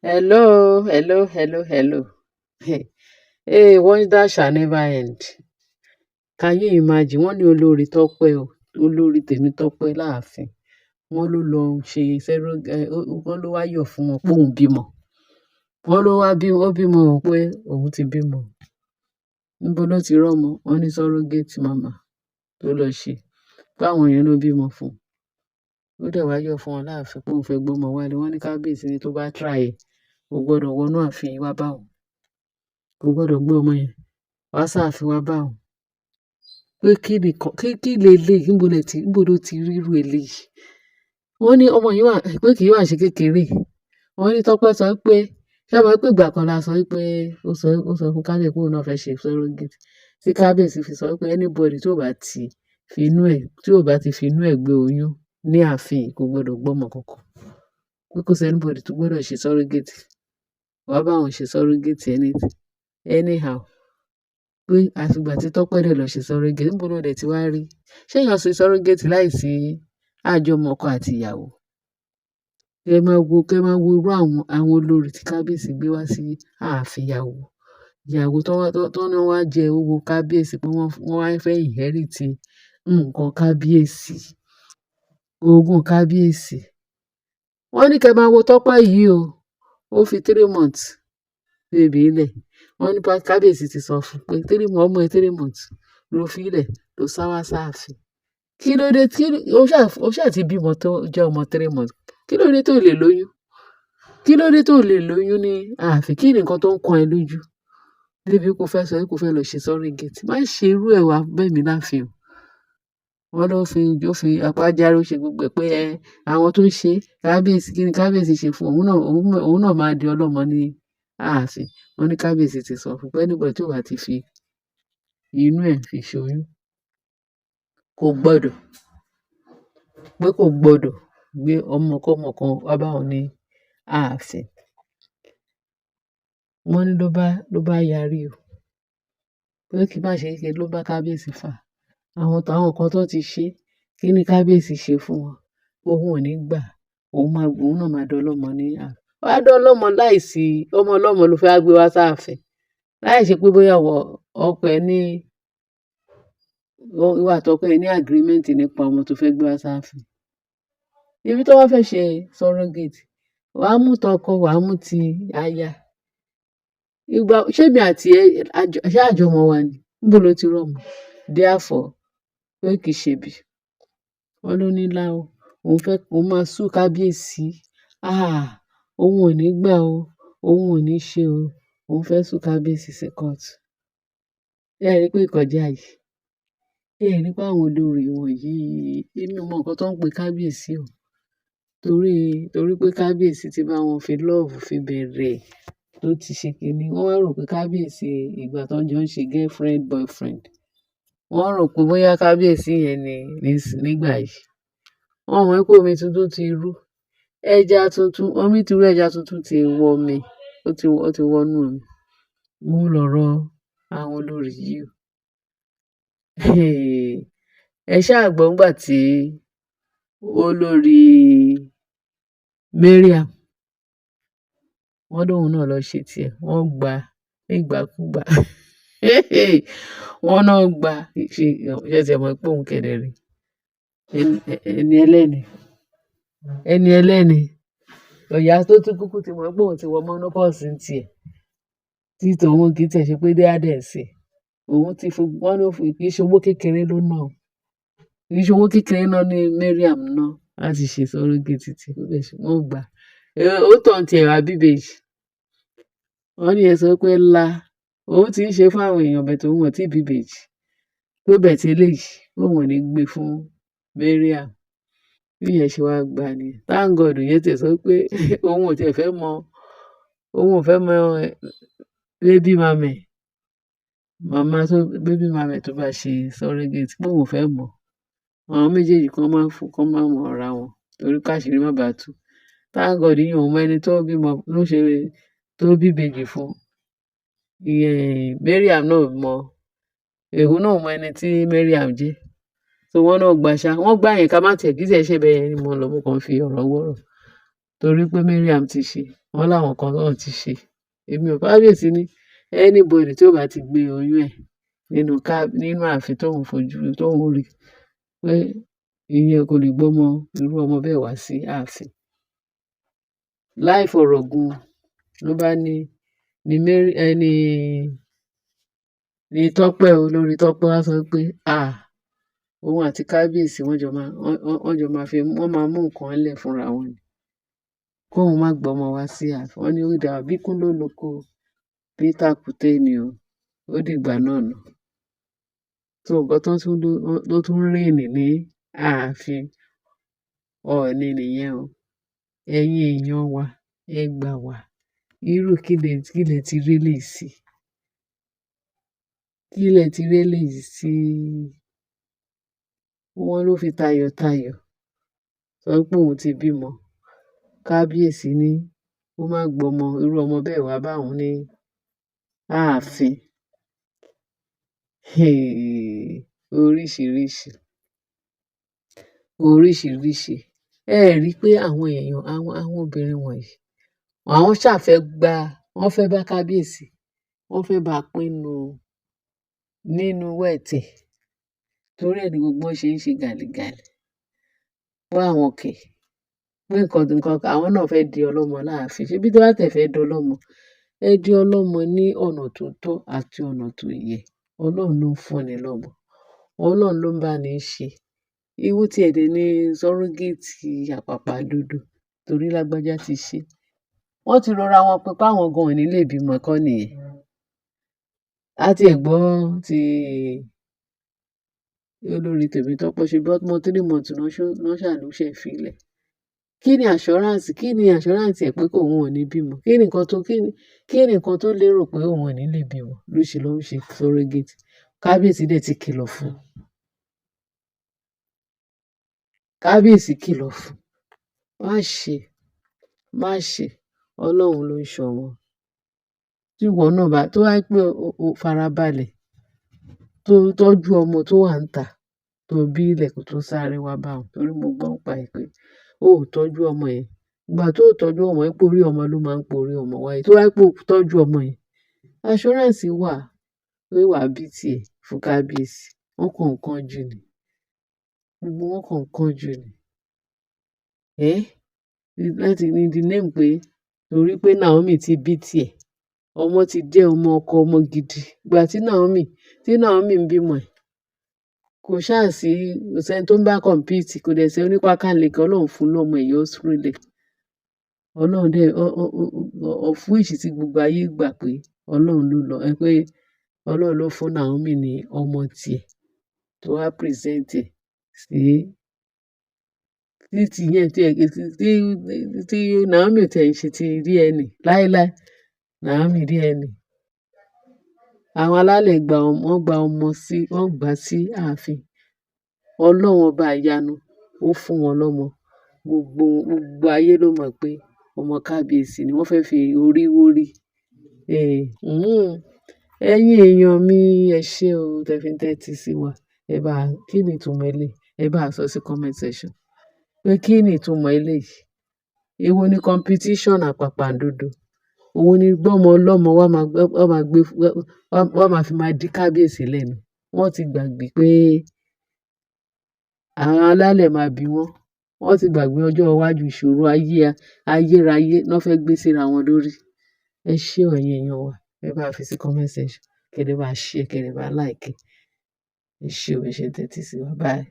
Hello, hello, hello, hello. Hey, hey, wonder shall never end. Can you imagine? Wọ́n ní olórí Tọ́pẹ́ o, olórí Tèmítọ́pẹ́ láàfin. Wọ́n ló lọ ṣe wọ́n ló wá yọ̀ fún wọn pé òun bímọ. Wọ́n ló wá bí, ó bímọ o pé òun ti bímọ. Níbo ló ti rọ́mọ? Wọ́n ní surrogate mama tó lọ ṣe. Pé àwọn èèyàn ló bímọ fún un. Ó dẹ̀ wá yọ̀ fún wọn láàfin pé òun fẹ́ gbọ́mọ wálé. Wọ́n ní kábíyèsí ní tó bá try ẹ̀, kò gbọdọ̀ wọnú ààfin wá bá òun. Kò gbọdọ̀ gbé ọmọ yẹn wá sáàfin wá bá òun. Pé kí ni kan, kí leléyìí? Níbo lẹ ti, níbo ló ti rí irú eléyìí? Wọ́n ní ọmọ yìí wà, pé kì í wà ṣe kékeré. Wọ́n ní Tọ́pẹ́ sọ pé, ṣé ẹ mọ̀ pé ìgbà kan la sọ wípé ó sọ fún kábíyèsí pé òun náà fẹ́ ṣe surrogate. Tí kábíyèsí fi sọ wípé anybody tí ò bá ti fi inú ẹ̀, tí ò bá ti fi inú ẹ̀ gbé oyún ní ààfin, kò gbọdọ̀ gbọ́mọ kankan. Pé kò sí anybody tó gbọdọ̀ ṣe surrogate. Wá bá òun ṣe surrogate anything, anyhow. Pé àti ìgbà tí Tọ́pẹ́ dẹ̀ lọ ṣe surrogate, níbo ló dẹ̀ ti wá rí? Ṣé èèyàn ṣe surrogate láìsí àjọmọ̀ ọkọ àti ìyàwó? Kẹ máa wo, kẹ máa wo irú àwọn olórí tí kábíyèsí gbé wá sí ààfin ìyàwó. Ìyàwó tó wá, tó ní wọ́n wá jẹ owó kábíyèsí pé wọ́n wá fẹ́ inherit nǹkan kábíyèsí, ogún kábíyèsí. Wọ́n ní kẹ máa wo Tọ́pẹ́ yìí o. Ó fi 3 months baby lẹ̀. Wọ́n ní kábíyèsí ti sọ fún pé 3 months, ọmọ ẹ 3 months ló fi lẹ̀ ló sá wá sáàfin. Kí ló dé tí ó ṣà ti bímọ tó jẹ́ ọmọ 3 months? Kí ló dé tó lè lóyún? Kí ló dé tó lè lóyún ní ààfin? Kí ni nǹkan tó ń kan ẹ lójú? Débi pé o fẹ́ sọ pé o fẹ́ lọ ṣe surrogate. Má ṣe irú ẹ wá bẹ́ mi láàfin o. Wọ́n ló fi, ó fi apá járí, ó ṣe gbogbo ẹ̀ pé ẹ, àwọn tó ń ṣe kábíyèsí, kí ni kábíyèsí ṣe fún òun náà, òun náà máa di ọlọ́mọ ní ààfin. Wọ́n ní kábíyèsí ti sọ fún pé anybody tí ò bá ti fi inú ẹ̀ fi ṣoyún, kò gbọdọ̀, pé kò gbọdọ̀ gbé ọmọkọ́mọ kan wá bá òun ní ààfin. Wọ́n ní ló bá yarí o. Pé kí má ṣe kékeré ló bá kábíyèsí fà. Àwọn kan tó ti ṣe, kí ni kábíyèsí ṣe fún wọn? Òun ò ní gbà. Òun máa, òun náà máa dọlọ́mọ ní ààfin. Wá dọlọ́mọ láìsí ọmọ ọlọ́mọ ló fẹ́ gbé wá sáàfin. Láì ṣe pé bóyá wọ ọkọ ẹ ní, ìwọ àti ọkọ ẹ ní agreement nípa ọmọ tó fẹ́ gbé wá sáàfin. Ibi tó bá fẹ́ ṣe surrogate, wà á mú tọkọ, wà á mú ti aya. Ìgbà ṣé èmi àti ẹ, ṣé àjọmọ̀ wa ni? Níbo ló ti rọ́mọ? Therefore, pé kì í ṣe bí. Wọ́n ló ní lá o. Òun fẹ́, òun máa sue kábíyèsí. Ah! Òun ò ní gbà o. Òun ò ní ṣe o. Òun fẹ́ sue kábíyèsí sí court. Ẹ rí pé ìkọjá yìí. Ẹ rí pé àwọn olórí wọ̀nyí, èmi ò mọ nǹkan tó ń pe kábíyèsí o. Torí pé kábíyèsí ti bá wọn fi love fi bẹ̀rẹ̀ tó ti ṣe kíni. Wọ́n wá rò pé kábíyèsí ìgbà tó ń jọ ń ṣe girlfriend, boyfriend. Wọ́n rò pé bóyá kábíyèsí yẹn ni nígbà yìí. Wọ́n mọ̀ pé omi tuntun ti rú. Ẹja tuntun, omi ti rú, ẹja tuntun ti wọ omi. Ó ti wọnú omi. Òun lọ̀rọ̀ àwọn olórí yìí o. Ẹ ṣáà gbọ́ nígbà tí olórí Mariam, wọ́n lóun náà lọ ṣe tiẹ̀, wọ́n gba nígbàkúgbà. Wọ́n náà gba ṣe, ṣé ẹ ti mọ̀ pé òun kẹ̀dẹ̀ rèé. Ẹni ẹlẹ́ni, ẹni ẹlẹ́ni. Ìyá tó tún kúkú ti mọ̀ pé òun ti wọ menopause ní tiẹ̀. Tí tòun kì í tiẹ̀ ṣe pé dé á dẹ̀ ṣe. Òun ti fún, wọ́n ló fi, kì í ṣe owó kékeré ló ná o. Kì í ṣe owó kékeré náà ní Mariam ná láti ṣe surrogate tí wọ́n gbà. Ó tàn tí ẹ̀ wá bí ìbejì. Wọ́n ní ẹ sọ pé ńlá, òun tí ń ṣe fún àwọn èèyàn but òun ò tí bí ìbejì. Pé but eléyìí, òun ò ní gbé fún Mariam. Bí ìyẹn ṣe wá gbà ni. Thank God ìyẹn tiẹ̀ sọ pé òun ò tiẹ̀ fẹ́ mọ̀, òun ò fẹ́ mọ̀ baby mama ẹ̀. Màmá tó baby mama ẹ̀ tó bá ṣe surrogate pé òun ò fẹ́ mọ̀. Àwọn méjèèjì kan máa ń fún, kan máa mọ ara wọn torí káṣírí má bàa tú. Thank God ìyẹn ò mọ ẹni tó bímọ, tó ṣe, tó bí ìbejì fún. Ìyẹn Mariam náà ò mọ̀, òun náà ò mọ ẹni tí Mariam jẹ́. So wọ́n náà gbà ṣá, wọ́n gbà yẹn ká má tiẹ̀ kí tiẹ̀ ṣe bẹ́ẹ̀ yẹn ni mo lọ, mo kàn fi ọ̀rọ̀ wọ́rọ̀. Torí pé Mariam ti ṣe, wọ́n láwọn kan náà ti ṣe. Èmi ò, kábíyèsí ní anybody tí ó bá ti gbé oyún ẹ̀ nínú ká nínú ààfin tóun fojú tóun rí pé ìyẹn kò lè gbọ́mọ irú ọmọ bẹ́ẹ̀ wá sí ààfin. Láì fọ̀rọ̀ gùn, ló bá ní Mary ẹni ní Tọ́pẹ́, olórí Tọ́pẹ́ wá sọ pé ah, òun àti kábíyèsí wọ́n jọ máa fi wọ́n máa mú nǹkan lẹ̀ fúnra wọn ni, kóun má gbọ́mọ wá sí ààfin. Wọ́n ní ó dáa, bíkún ló lóko bí tàkúté ni o, ó dìgbà náà nà. So nǹkan tó tún ló tún reign ní ààfin Ọọ̀ni nìyẹn o. Ẹ̀yin èèyàn wa, ẹ gbà wá. Irú kí lẹ ti rí eléyìí sí? Kí lẹ ti rí eléyìí sí? Wọ́n ló fi tayọ̀tayọ̀ sọ pé òun ti bímọ. Kábíyèsí ní kó má gbọ́mọ irú ọmọ bẹ́ẹ̀ wá bá òun ní ààfin. Oríṣiríṣi, oríṣiríṣi. Ẹ rí i pé àwọn èèyàn, àwọn obìnrin wọ̀nyí, àwọn ṣáà fẹ́ gba, wọ́n fẹ́ bá kábíyèsí, wọ́n fẹ́ bá pinnu nínú wealth ẹ̀. Torí ẹ̀ ni gbogbo wọn ṣe ń ṣe gàlìgàlì. Pé àwọn kẹ̀, pé nǹkan nǹkan àwọn náà fẹ́ di ọlọ́mọ láàfin. Ṣebí tí wọ́n bá tiẹ̀ fẹ́ di ọlọ́mọ, ẹ di ọlọ́mọ ní ọ̀nà tó tọ́ àti ọ̀nà tó yẹ. Ọlọ́run ló ń fúnni lọ́mọ. Ọlọ́run ló ń bá ní ṣe. Èwo tí ẹ̀ dẹ̀ ní surrogate àpàpàǹdodo torí lágbájá ti ṣe. Wọ́n ti rora wọn pin pé àwọn gan ò ní lè bímọ kọ́ nìyẹn. A ti ẹ̀ gbọ́ ti olórí Tèmítọ́pẹ́, ṣe bí ọmọ 3 months náà ṣà ló ṣẹ̀ fi lẹ̀. Kí ni assurance? Kí ni assurance ẹ̀ pé òun ò ní bímọ? Kí ni nǹkan tó lérò pé òun ò ní lè bímọ ló ṣe ló ń ṣe surrogate? Kábíyèsí dẹ̀ ti kìlọ̀ fún un. Kábíyèsí kìlọ̀ fún un. Má ṣe, má ṣe. Ọlọ́run ló ń ṣọmọ. Tí ìwọ náà bá tó wá pé o farabalẹ̀ tó tọ́jú ọmọ tó wà níta tó bí lẹ̀ kó tó sáré wá bá òun, torí mo gbọ́ nípa ẹ̀ pé o ò tọ́jú ọmọ yẹn. Ìgbà tó ò tọ́jú ọmọ yẹn, pé orí ọmọ ló máa ń pe orí ọmọ wáyé. Tó wá pé o tọ́jú ọmọ yẹn, assurance wà pé wàá bí tiẹ̀ fún kábíyèsí. Wọ́n kàn ń kánjú ni. Gbogbo wọn kàn ń kánjú ni. Láti in the name pé torí pé Naomi ti bí tiẹ̀, ọmọ ti jẹ́ ọmọ ọkọ, ọmọ gidi. Ìgbà tí Naomi ń bímọ ẹ̀, kò ṣáà sí, kò sẹ́ni tó ń bá compete, kò dẹ̀ sí onípákáleke. Ọlọ́run fún lọ́mọ ẹ̀ yọ freely. Ọlọ́run dẹ̀ of which tí gbogbo ayé gbà pé Ọlọ́run ló lọ, ẹ pé Ọlọ́run ló fún Naomi ní ọmọ tiẹ̀ tó wá present ẹ̀ sí tí ti yẹn tí tí Naomi ò tiẹ̀ ń ṣe ti DNA láéláé. Naomi DNA. Àwọn alálẹ̀ gba ọmọ, wọ́n gba ọmọ sí, wọ́n gbà sí ààfin. Ọlọ́run ọba ìyanu ó fún wọn lọ́mọ. Gbogbo gbogbo ayé ló mọ̀ pé ọmọ kábíyèsí ni wọ́n fẹ́ fi orí wórí. Ẹ̀yin èèyàn mi, ẹ ṣé o, tẹ fi ń tẹ́tí sí wa. Ẹ bá, kí ni ìtumọ̀ eléyìí? Ẹ bá sọ sí comment section. Pé kí ni ìtumọ̀ eléyìí? Èwo ni competition àpàpàǹdodo? Òun ni gbọ́mọ ọlọ́mọ wá máa gbé wá máa fi máa dí kábíyèsí lẹ́nu. Wọ́n ti gbàgbé pé àwọn alálẹ̀ máa bi wọ́n. Wọ́n ti gbàgbé ọjọ́ iwájú, ìṣòro ayé ayérayé náà fẹ́ gbé síra wọn lórí. Ẹ ṣé o, ẹ̀yin èèyàn wa. Ẹ bá fi sí comment section. Kẹ́ dẹ̀ bá share, kẹ́ dẹ̀ bá like. Ẹ ṣé o, bí ẹ ṣe ń tẹ́tí sí wa. Bye.